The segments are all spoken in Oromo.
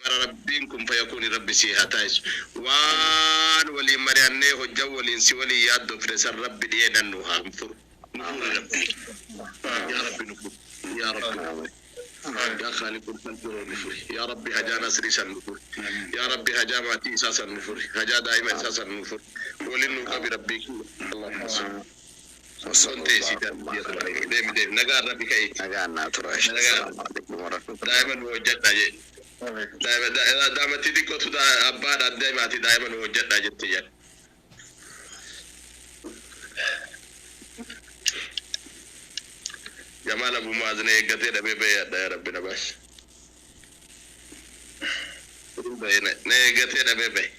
Mara Rabbiin kun fayakuuni Rabbi sii haa taasisu. Waan waliin mari'annee hojjan waliin si waliin yaaddofne san Rabbi dhiyeenan nu haa furu. Nu furi Rabbi. Yaa Rabbi nu furi. Yaa Rabbi nu furi. Yaa Khaaliqul khalqi nu furi. Yaa Rabbi hajaa Nasrii san nu furi. Yaa Rabbi hajaa maatii isaa san nu furi. Hajaa daa'ima isaa san nu furi. Waliin nu qabi Rabbii kiyya. Allahumma salli. Son teessii deemi deemi nagaan Rabbi ka'iiti. Nagaan naa tura. Nagaan. Assalaamu alaikum warahmatullahi. Daa'ima nu hojjedha jee. Daa'ima daa'imatti xiqqootu abbaadhaan deemaati daa'ima nu hojjedha jette jedha. Jamaal Abu Mu'aaz na eeggatee dhabee bahee adda yaa Rabbi na baasi. Na eeggatee dhabee bahe.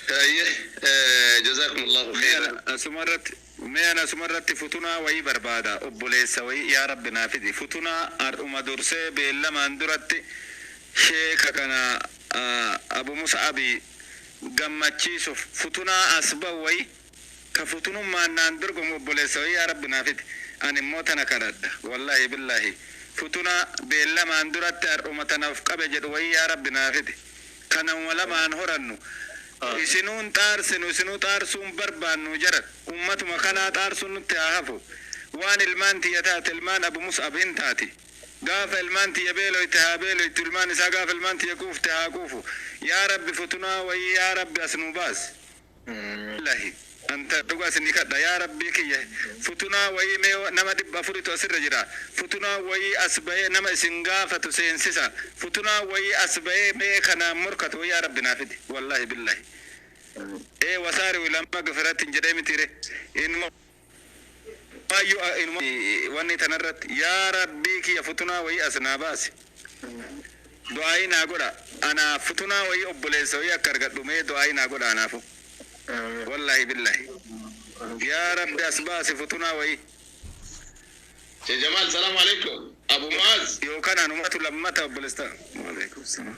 Hayyee jazaakumullahu khairan. Mee ana asumarratti futunaa wayii barbaada, obboleessa wayii yaa Rabbi naa fidi. Futunaa har'uma dursee beellamaan duratti sheeka kana Abu Mus'abi gammachiisuuf futunaa as ba'u wayii ka futunummaan naan dorgomu obboleessa wayii yaa Rabbi naa fidi. Ani immoo tana kadhadha, wallaahi billaahi, futunaa beellamaan duratti har'uma tana of qabe jedhu wayii yaa Rabbi naa fidi, kanuma lamaan horannu. Isinuu hin xaarsinu, isinuu xaarsuu hin barbaannu, jaran ummatuma kanaa xaarsuun nutti haa hafu. Waan ilmaan tiyya taate ilmaan Abu Mus'ab hin taati. Gaafa ilmaan tiyya beeloyte haa beeloytu ilmaan isaa, gaafa ilmaan tiyya quufte haa quufu. Yaa Rabbi futunaa wayii yaa Rabbi as nuu baasi. Wallahi anta dhugaa isinii kadha, yaa Rabbii kiyya, futunaa wayii mee nama 400tu asirra jira, futunaa wayii as bahee nama isin gaafatu seensisa, futunaa wayii as bahee mee kanaan morkatu wayii yaa Rabbi naa fidi. Wallahi billahi, ee wasaari'u ilaa magfiratin jedhee mitiire? Inuma Waayyuu inuma wanni tanarratti yaa Rabbii kiyya futunaa wayii as naa baasi. Du'aayii naa godha. Anaaf futunaa wayii, obboleessa wayii akka argadhu mee du'aayii naa godha anaafu. Wallaahi billahi. Yaa Rabbi as baasi futunaa wayii. Sheikh Jamal, salaamu alaikum. Abu Muaz. Yookaan anumatu lammata obboleessa. Waalaikum salaam.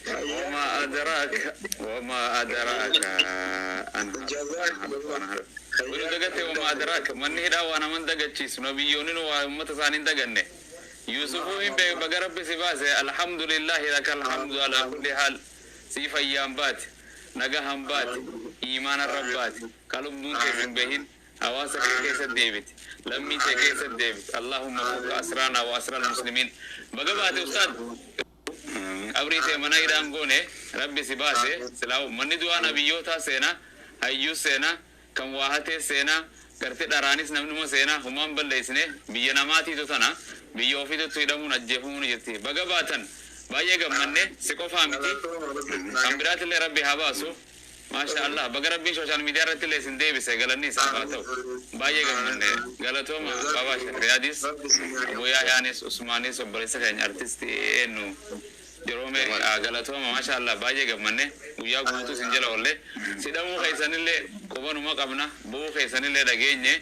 وما أدراك وما أدراك أنهر أنهر wani dagate. وما أدراك manni hidhaa waa naman dagachiisu, nabiyyoonni waa ummata isaanii hin daganne. Yuusufuu hin beeku. Baga Rabbi si baase. الحمد لله لك الحمد على كل حال. Si fayyaan baate, nagahan baate, iimaana rabbaate, ka lubbuun keessa hin bahin, hawaasa kee keessa deebite, lammii kee keessa deebite. اللهم فك أسرانا وأسرى المسلمين. Baga baate ustaad. Qabrii ta'e mana hidhaan goone, Rabbi si baase. Silaa manni du'aa nabiyyootaa seena, hayyuu seena, kan waa hatee seena, garte dharaanis namnuma seena. Humaan balleessine biyya namaatiitu tana biyya ofiitutti hidhamuun ajjeefamuun jirti. Baga baatan, baay'ee gammanne. Si qofaa miti, kan biraatillee Rabbi haa baasu. Maasha Allah, baga Rabbiin social media irratti illee isin deebise, galanni isaaf haa ta'u. Baay'ee gammanne, galatooma. Baabaa Riyaadis, Abu Yahyaanis, Usmaanis, obboleessa keenya artistii eenyu Jeroome, galatooma. Maasha Allah, baay'ee gammanne. Guyyaa guutuu isin jala oolle. Sidhamuu keessanillee qubanuma qabna, bu'uu keessanillee dhageenye.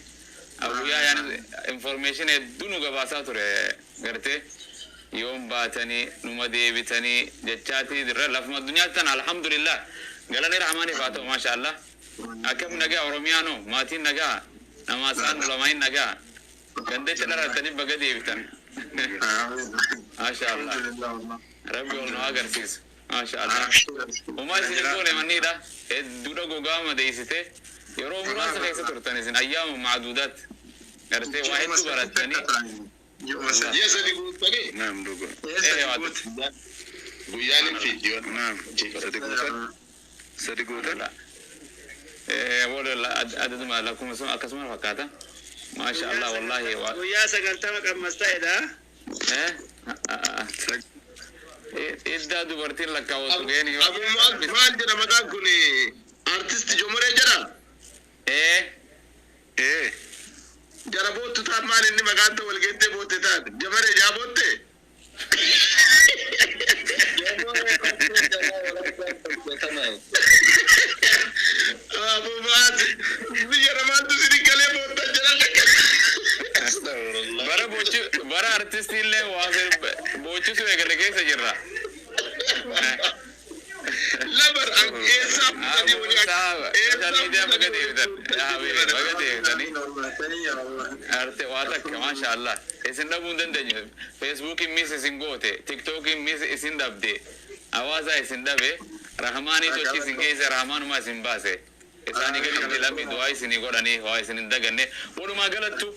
Abu Yahyaanis information hedduu nu gabaasaa ture, gartee yoom baatanii numa deebitanii jechaatii dirra lafuma addunyaatti tana. Alhamdulillah, galanni rahmaaniif haa ta'u. Maasha Allah, akkam nagaa? Oromiyaanoo maatiin nagaa, namaa isaan ulamaayin nagaa, gandacha dharattanii baga deebitan. Maasha Allah, Rabbi ol nu agarsiisu. Maasha Allah, homaa isin goone manniidha hedduudha gogaa madeessite. Yeroo muraasa keessa turtan isin, ayyaama macduudaat, gartee waa hedduu barattanii. Ji'a 3 guuttanii. Naam, dhuga. Guyyaan hin fiigdi. Naam. Sadi guutan. Sadi guutan. Wala adaduma lakkuma sun akkasuma fakkaata. Maasha Allah, wallahi waa. Guyyaa 90 qammas ta'edha. Eh? Iddaa dubartiin lakkaawwatu geeni. Abu Muaz, maal jedha maqaan kun? Artist Jomoree jedha. Eh? Ee. Jara boottu taan maal inni maqaan ta'u wal geettee bootte taan. Jamaree jaa bootte. Abu Muaz, biyya namaatu si galee boottan jedhan. Bara bochi bara artistii illee waa boochisuu eegale keessa jirra. Labar eessaa Abu Musab social media baga deebtan. Yaa habibi baga deebtanii. Arte waa takka maasha Allah. Isin dhabuu hin dandeenyu. Feesbuukiin miss isin goote, Tiktookiin miss isin dhabde, hawaasa isin dhabe, Rahmaanii sochii isin geesse, Rahmaanumaa isin baase. Isaanii gaditti lammi du'aa isinii godhanii waa isin hin daganne. Walumaa galattu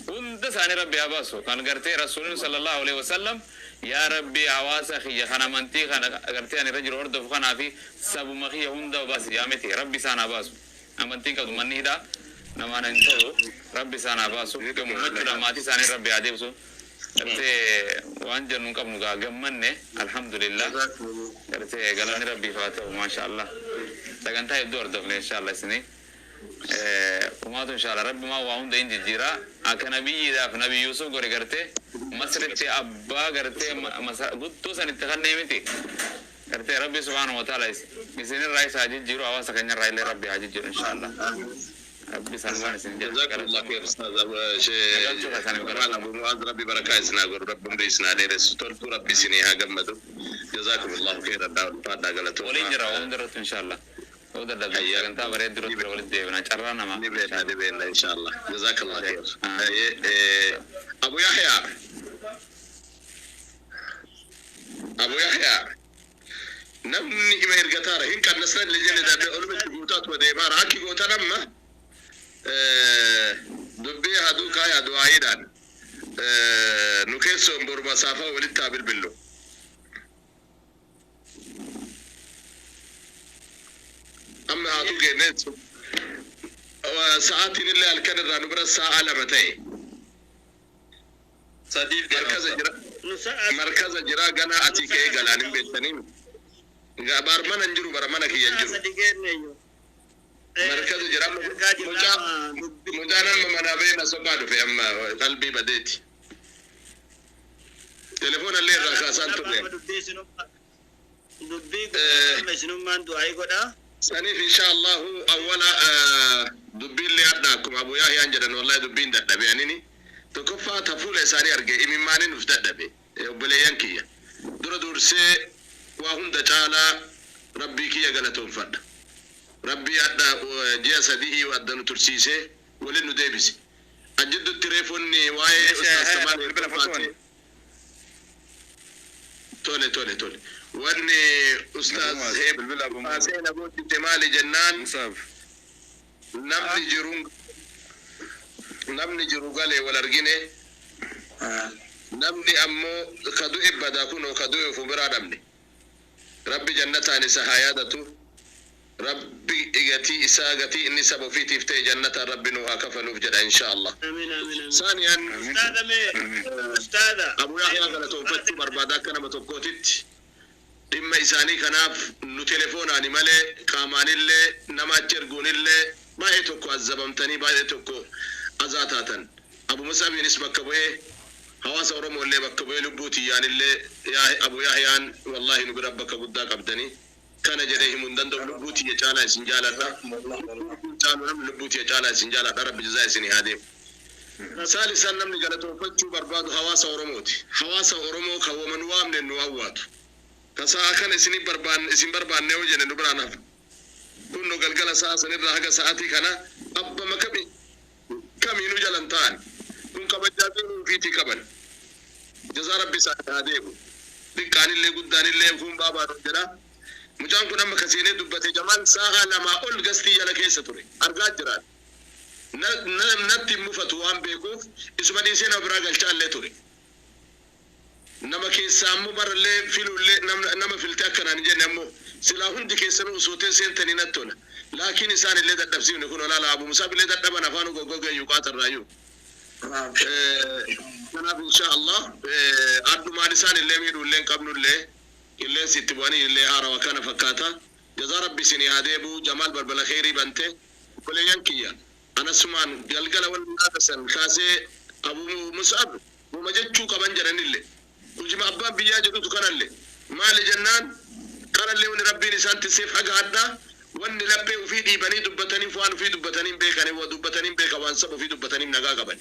hunda isaanii Rabbi haa baasu. Kan gartee Rasuulli sallallahu alaihi wasallam yaa Rabbi hawaasa kiyya kan amantii kana gartee ani irra jiru hordofu kanaa fi sabuma kiyya hunda baasi jaameti Rabbi isaan haa baasu. Amantiin qabdu manni hidhaa namaan hin tolu, Rabbi isaan haa baasu. Gammachuudhaan maatii isaanii Rabbi haa deebisu. Gartee waan jennu hin qabnu gaa, gammanne, alhamdulillah. Gartee galanni Rabbiif haa ta'u, maasha Allah. Sagantaa hedduu hordofne inshallah isinii. Umaatu inshallah Rabbumaa waa hunda hin jijjiira. Akka nabiyyiidhaaf Nabi Yuusuf godhe, gartee Masritti abbaa gartee guddoo san itti kannee miti. Gartee Rabbi subhaanahu wa ta'ala isinirraa isa haa jijjiiru, hawaasa keenyarraa illee Rabbi haa jijjiiru inshallah. Rabbi salmaan isin jedha. جزاكم الله خير أستاذ شيخ أبو معاذ، ربي بركة إسنا قول ربي عمري إسنا ديرس تولتو ربي سنيها قمدو. جزاكم الله خيرا فادا قالتو. Waliin jira waan hundarrattu inshallah. Yoo dadhabde Hayya. sagantaa bareedduu irratti walitti deebina carraa namaa. نبينا نبينا إن شاء الله. جزاك الله خير. أبو يحيى، أبو يحيى، namni ima ergataara hin qannasnan le jenne dabe olumatti guutaatu deemaara akki gootan amma dubbii haduu kaaya du'aayiidhaan nu keessoon boru masaafaa walitti haa bilbillu. Amma haaduu keenneet sa'aatiin illee halkan irraa nu bira sa'a 2 ta'e. Sadiif. Markaza jira, markaza jira, gana asii ka'ee galaan hin beektanii. Gabaar mana hin jiru, bara mana kiyya hin jiru. Markaza jira, mucaa mucaan amma manaa bahee na soqaa dhufe, amma qalbii badeeti. Telefoona illee irraa kaasaan turre. Dubbii isinummaan du'aa godhaa. Saniif insha Allahu awwala dubbiin adda akkuma Abu Yahyaan jedhan, wallahi dubbiin dadhabe. Anini tokkoffaa ta fuula isaanii arge imimmaaniin uf dadhabe. Obboleeyyan kiyya, dura dursee waa hunda caalaa Rabbii kiyya galatoonfadha. Rabbii adda ji'a 3 adda nu tursiisee waliin nu deebise. Ajjiddutti reefonni waa'ee Ustaaz Kamal Bilbila. Tole tole tole, wanni Ustaaz Bilbila Abu Muaz. Haasee na booddite maali jennaan Musaaf. namni jiru, namni jiru galee wal argine, namni ammoo ka du'e badaa kunoo ka du'e ofu biraa dhabne. Rabbi jannataan isa haa yaadatu. Rabbi gatii isaa, gatii inni saba ofiitiif ta'e jannataan Rabbi nu haa kafaluuf jedha insha Allah. Amiin, amiin, amiin. Saaniyaan Ustaadha mee, ustaadha. Abu Yahyaa galatoonfachuu barbaada akka nama tokkootitti dhimma isaanii kanaaf. Nu telefoonaani malee qaamaanillee nama achi erguunillee baay'ee tokko azzabamtanii, baay'ee tokko azaa taatan. Abu Musabiinis bakka bu'ee, hawaasa Oromoo illee bakka bu'ee, lubbuu tiyyaanillee yaa Abu Yahyaan, wallahi nu bira bakka guddaa qabdanii kana jedhee himuu hin danda'u. Lubbuu tiyya caalaa isin jaaladha. Caalu namni lubbuu tiyya caalaa isin jaaladha. Rabbi jazaa isinii haa deemu. Saalisaan namni galatoonfachuu barbaadu hawaasa Oromooti. Hawaasa Oromoo kan wama nu waamne nu hawwaatu. Ka sa'a kana isinii barbaanne, isin barbaanne yoo jenne nu biraan hafa. Kun nu galgala sa'a sanirraa haga sa'aatii kana abbama kami kamiinuu jalan ta'an. Kun kabajaa fi ofiitii qaban. Jazaa Rabbi isaa haa deemu. Xiqqaanillee guddaanillee kun baabaan jedha. Mucaan kun amma kaseenee dubbate jamaan sa'a 2 ol gastii jala keessa ture. Argaa jiraan. Natti hin mufatu waan beekuuf isuma dhiisee nama biraa galchaallee ture. Nama keessaa ammoo barallee filuullee nama filte akkanaan hin jenne, ammoo silaa hundi keessanuu osoo seentanii natti tola. Laakiin isaan illee dadhabsiifne kun olaala Abu Musaab illee dadhaban afaan goggogeeyyu qaatarraayyuu. Kanaaf insha Allah addumaan isaan illee miidhuu illee hin qabnullee qilleensi itti bu'anii illee haarawa kana fakkaata. Jazaa Rabbi isinii haa deebi'u. Jamaal balbala kheyrii bante. Obboleeyyan kiyya, anasumaan galgala wal san kaasee Abu Mus'ab wama jechuu qaban jedhanillee hujima abbaan biyyaa jedhutu kanallee maali jennaan, kanallee wanni Rabbiin isaan tisseef haga addaa wanni laphee ufii dhiibanii dubbataniif waan ufii dubbatanii beekanii waa dubbatanii beeka, waan saba ufii dubbatanii nagaa qaban.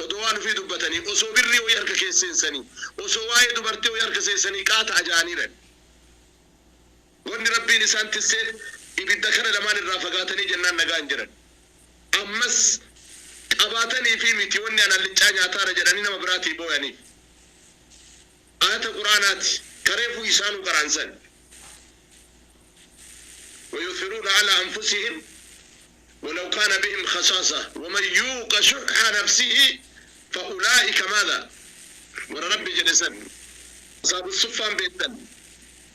Odoo waan ufii dubbatanii, osoo birrii wayii harka keesseensanii, osoo waa'ee dubartii wayii harka seensanii qaata ajaa'aniiran. Wanni Rabbiin isaan tisseef Ibidda kana lamaan irraa fagaatanii jennaan nagaan jiran. Ammas qabaatanii fi miti wanni an allicaa nyaataara jedhanii nama biraatii booyaniif. Ayata quraanaati kareefuu isaanuu qaraansan. ويؤثرون على أنفسهم ولو كان بهم خصاصة ومن يوق شح نفسه فأولئك ماذا؟ ورب جلسن أصحاب الصفان بيتن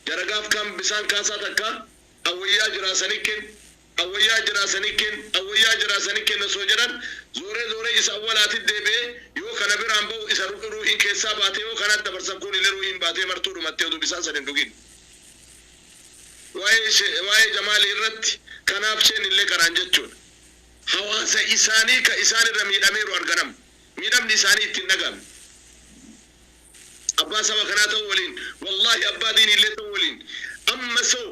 جرقاف كان بسان كاسا تكا أو يا جراسنكن أو يا جراسنكن أو يا جراسنكن نسوجرن زوري زوري إس أولات الدبي يو كان بران بو إس روحين كيسا باتي يو كان دبرسن كوني لروحين باتي مرتورو متيودو بسان سنين دوغين waa'ee jamaal irratti kanaaf sheen illee karaan jechuudha. Hawaasa isaanii ka isaan irra miidhameeru arganam. Miidhamni isaanii ittiin dhagahame. Abbaa saba kanaa ta'uu waliin, wallaahi abbaa diinii illee ta'uu waliin, amma soo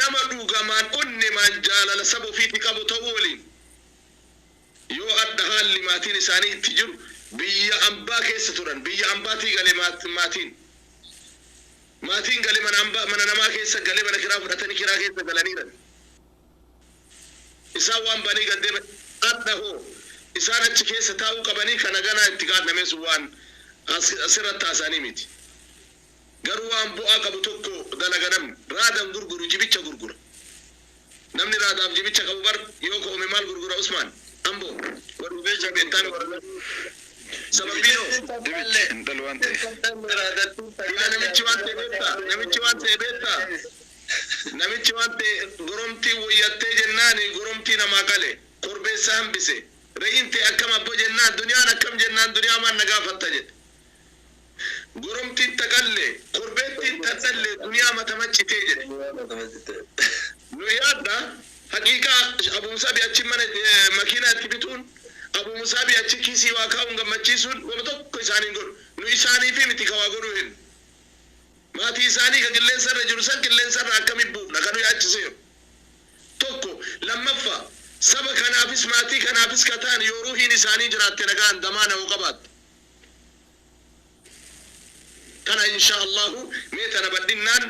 nama dhugamaan onnemaan jaalala saba ofiitti qabu ta'uu waliin yoo adda haalli maatiin isaanii itti jiru biyya ambaa keessa turan, biyya ambaatii gale maatiin. Maatiin gale mana ambaa mana namaa keessa gale mana kiraa fudhatanii kiraa keessa galaniiran. Isaan waan banii gaddee adda hoo isaan achi keessa taa'uu qabanii kana ganaa itti gaadnamee sun waan asirratti haasa'anii miti. Garuu waan bu'aa qabu tokko dalaga namni raadan gurguru jibicha gurgura. Namni raadaaf jibicha qabu bar yoo ka'ume maal gurgura Usmaan? Amboo warri beecha beektaan warra sababiinoo Dibichi hin waan ta'eef. Yaa namichi waan ta'e beektaa? Namichi waan ta'e beektaa? Namichi waan ta'e goromtii wayyattee jennaan goromtii namaa qale korbeessa hambise re'in ta'e akkam abbo jennaan duniyaan akkam jennaan duniyaa maan na gaafatta jedhe. Goromtiin taqalle korbeettiin tadhalle duniyaa mata maccitee jedhe. Nu yaadda haqiiqaa Abu Musaabi achi mana makiinaa itti bituun Abu Musaabi achi kiisii waa kaa'uun gammachiisuun wama tokko isaaniin godhu. Nu isaanii fi miti ka waa godhuu hin. Maatii isaanii ka qilleensa irra jiru san qilleensa irra akkamiin buufna kan nu yaachiseeru. Tokko lammaffaa saba kanaafis maatii kanaafis ka ta'an yoo ruuhiin isaanii jiraatte nagaan damaana hoo qabaatte. Kana insha Allahu mee tana bal'innaan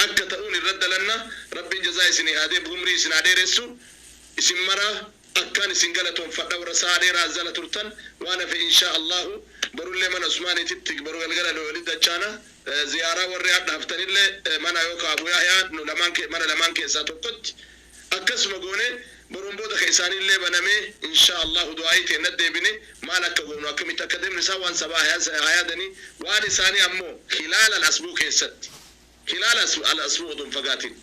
akka ta'uun irra dalanna rabbiin jazaa isinii haa deebi'u umrii isin haa dheeressu isin mara akkaan isin galatoonfadha warra sa'a dheeraa jala turtan waan hafe insha Allahu barullee mana Usmaaniititti baru galgala walitti dachaana ziyaaraa warri hadha haftanillee mana yookaan Abu Yahyaa nu lamaan mana lamaan keessaa tokkotti akkasuma goone baruun booda ka isaanillee banamee insha Allahu du'aayii ta'e naddeebine maal akka goonu akkamitti akka deemnu isaan waan sabaa haa yaadanii waan isaanii ammoo khilaala al-asbuu keessatti khilaala al-asbuu odoo hin fagaatin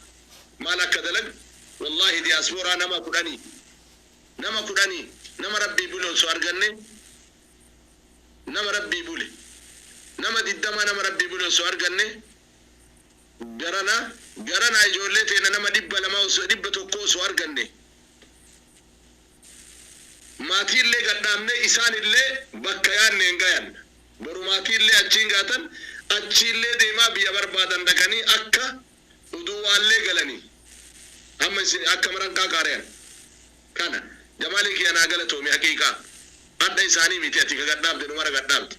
maal akka dalag wallaahi diyaaspooraa nama kudhanii nama kudhanii nama rabbii bule osoo arganne nama rabbii bule nama digdama nama rabbii bule osoo arganne garana garana ijoollee teena nama 200 osoo 100 osoo arganne maatiillee gadhaabne isaanillee bakka yaadne hin gayan boru maatiillee achiin gaatan achiillee deemaa biyya barbaadan dhaqanii akka uduwaallee galanii amma isin akka maranqaa qaari'an kana jamaalii kiyya naa galatoomi haqiiqaa adda isaanii miti ati ka gadhaabde numara gadhaabde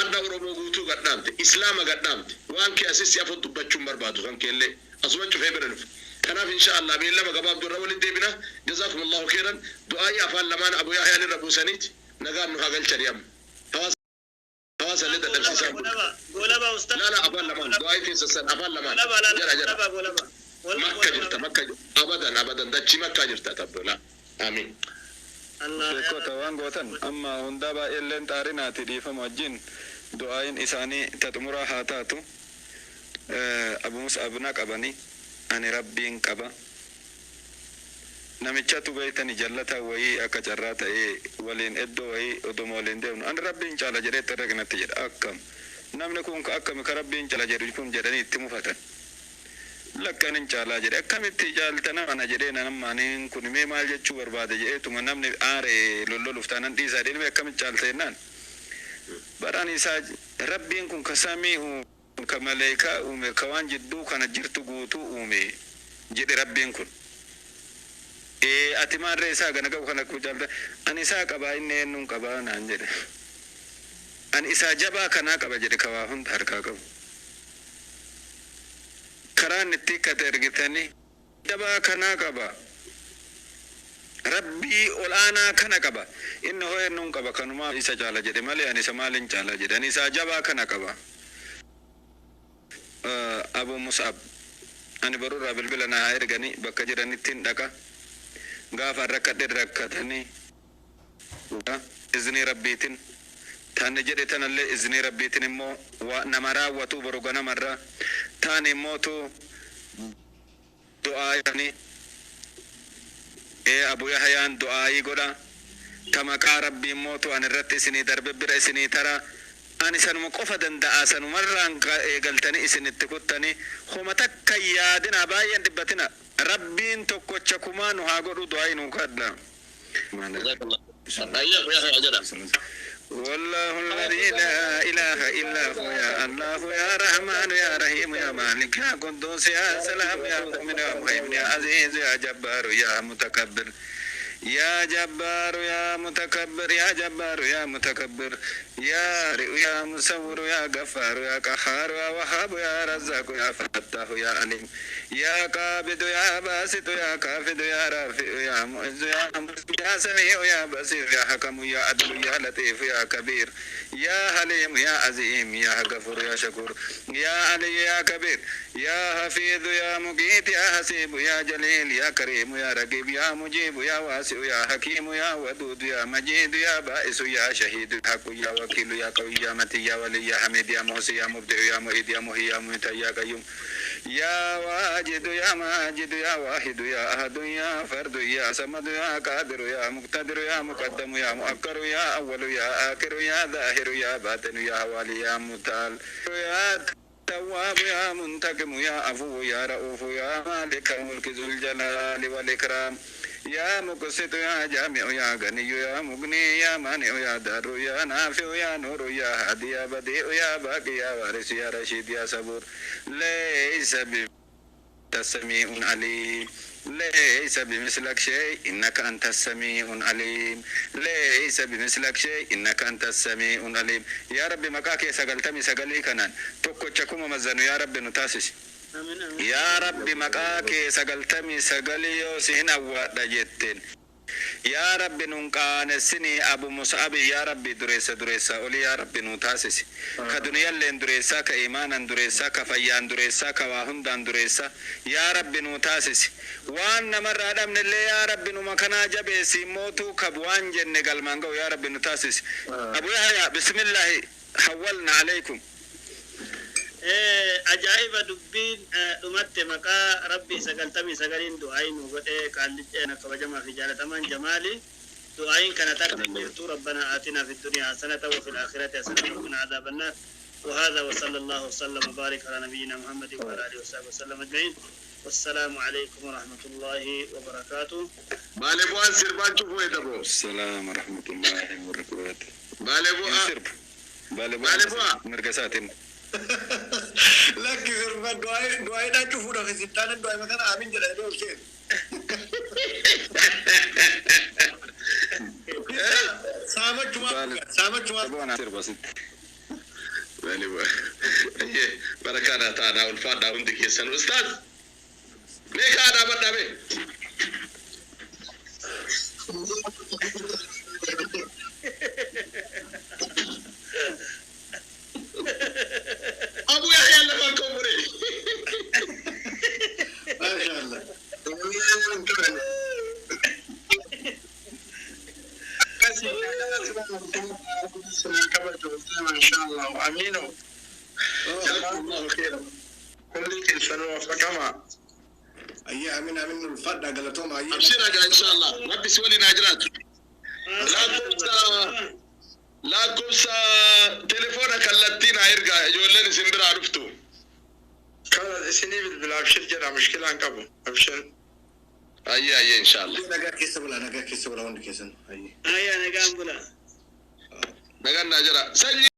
adda Oromoo guutuu gadhaabde Islaama gadhaabde waan kee asis si afur dubbachuun barbaadu kan keellee asuma cufee bira dhufe kanaaf insha Allah beellama gabaabduu irra waliin deebina jazaakumullahu khairan du'aayii afaan lamaan Abu Yahyaan irra buusaniiti nagaan nu haa galchani amma hawaasa illee dadhabsiisaa Golaba ustaz. La la afaan lamaan du'aayii keessa san afaan lamaan Golaba la jara jara golaba golaba. Makka jirta makka abadan abadan dachii makkaa jirta tabbola amiin. Allah. Sheekota waan gootan amma hundaa baay'eelleen xaarinaati dhiifama wajjin du'aayin isaanii ta xumuraa haa taatu. Abu Mus'ab na qabanii ani rabbiin qaba. Namichatu beeytani jallata wayii akka carraa ta'ee waliin iddoo wayii oduma waliin deemnu ani rabbiin caala jedhee itti herregnatti jedha akkam namni kun ka akkami ka rabbiin caala jedhu kun jedhanii itti mufatan. Lakkan hin caalaa jedhe akkamitti caaltana ana jedhee nammaaniin kun mee maal jechuu barbaade jedheetuma namni aare lolloluuf taanan dhiisaa jedhee akkamitti caalta jennaan. Baraan isaa rabbiin kun ka samii uume ka maleekaa uume ka waan jidduu kana jirtu guutuu uume jedhe rabbiin kun. Ati maarree isaa gana qabu kana caalta ani isaa qabaa inni eenyuun qabaa naan jedhe. Ani isaa jabaa kanaa qaba jedhe ka waa hunda harkaa qabu. Karaan itti hiikkate ergitanii jabaa kanaa qaba. Rabbii ol aanaa kana qaba. Inni hoo eenyuun qaba kanumaa isa caala jedhe malee ani isa maaliin caala jedhe ani isaa jabaa kana qaba. Abu Mus'ab ani barurraa bilbila naa haa erganii bakka jiranitti hin dhaqa. Gaafa rakkadhe rakkatanii iznii rabbiitiin taanni jedhe tanallee iznii rabbiitiin immoo nama raawwatu boru ganamarraa taan immootu du'aa jedhanii ee Abu Yahyaan du'aayii godha ta maqaa rabbii immootu an irratti isinii darbe bira isinii tara ani sanuma qofa danda'a sanumarraan eegaltanii isinitti kuttanii homa takka yaadina baay'een dhibbatina rabbiin tokkocha kumaa nu haa godhu du'aayii nuu kadha. Ayya Abu Yahya jedha. والله الذي لا إله إلا هو يا الله يا رحمن يا رحيم يا مالك يا قدوس يا سلام يا مؤمن يا مهيمن يا عزيز يا جبار يا متكبر يا جبار يا متكبر يا جبار يا متكبر يا يا مصور يا غفار يا قهار يا وهاب يا رزاق يا فتاح يا عليم يا قابض يا باسط يا كافد يا رافع يا معز يا يا سميع يا بصير يا حكم يا عدل يا لطيف يا كبير يا حليم يا عظيم يا غفور يا شكور يا علي يا كبير يا حفيظ يا مقيت يا حسيب يا جليل يا كريم يا رقيب يا مجيب يا واسع يا حكيم يا ودود يا مجيد يا بائس يا شهيد يا حق يا وكيل يا قوي يا متي يا ولي يا حميد يا محسن يا مبدع يا معيد يا محيي يا مميت يا قيوم يا واجد يا ماجد يا واحد يا أحد يا فرد يا صمد يا قادر يا مقتدر يا مقدم يا مؤخر يا أول يا آخر يا ظاهر يا باطن يا والي يا متعال يا تواب يا منتقم يا عفو يا رؤوف يا مالك الملك ذو الجلال والإكرام يا مقسط يا جامع يا غني يا مغني يا مانع يا دار يا نافع يا نور يا هادي يا بديع يا باقي يا وارث يا رشيد يا صبور ليس السميع عليم ليس بمثلك شيء إنك أنت السميع العليم ليس بمثلك شيء إنك أنت السميع العليم يا ربي مكاكي سقلتمي سقلي كنان توكو تشكوما مزنو يا ربي نتاسس يا ربي مكاكي سقلتمي سقلي سهنا ودجتين يا ربي نونقانسني أبو مصعب يا ربي دريسة دريسة أولي يا ربي نوتاسس كدنيا اللي دريسة كإيمانا دريسة كفيان دريسة كواهندان دريسة يا ربي نوتاسس وان مرة آدم اللي يا ربي نمكنا جبسي موتو كبوان جن قلمانغو يا ربي نوتاسس أبو يحيى بسم الله حولنا عليكم. Ajaa'iba dubbiin dhumatte maqaa rabbii 99 du'aayin nu godhee qaallicha kabajamaa fi jaalatamaan jamaali du'aayin kana takka jirtu rabbana aatina fi dunya hasanata wa fil akhirati hasanata wa qina adhaban nar wa hadha wa sallallahu wa sallam wa barik ala nabiyyina muhammadin wa ala alihi wa sahbihi wa sallam ajma'in wassalamu alaykum wa rahmatullahi wa barakatuh. Baale bu'aan sirbaan cufuu edabo. Assalamu wa rahmatullahi wa barakatuh. Baale bu'aa. Baale bu'aa. Mirga isaatiin. Lakki sirba du'aayiidhaan cufuudhaaf isin du'aa kana aamin jedha jedhee ol seenu. Saamachumaa. Sirba sitti. Baale bu'aa. Barakaadhaa ta'anaa ulfaadhaa hundi keessan ustaaz. Mee kaadhaa badhaa mee. Abu Yahya lafaan koo mure. Maashaallah. Amino. Ayyee amin amin ulfaadhaa galatooma ayyee. Abshira gaa inshallah. Rabbi si waliin haa jiraatu. Lakkoofsa telefoona kallattiin haa ergaa ijoolleen isin biraa dhuftu. Kana isinii bilbila abshir jedha mushkilaan qabu abshir. Ayyee ayyee inshallah. Nagaa keessa bulaa nagaa keessa bulaa hundi keessan. Ayyee. Ayyaa nagaan bulaa. Nagaan naa jira. Sanyii.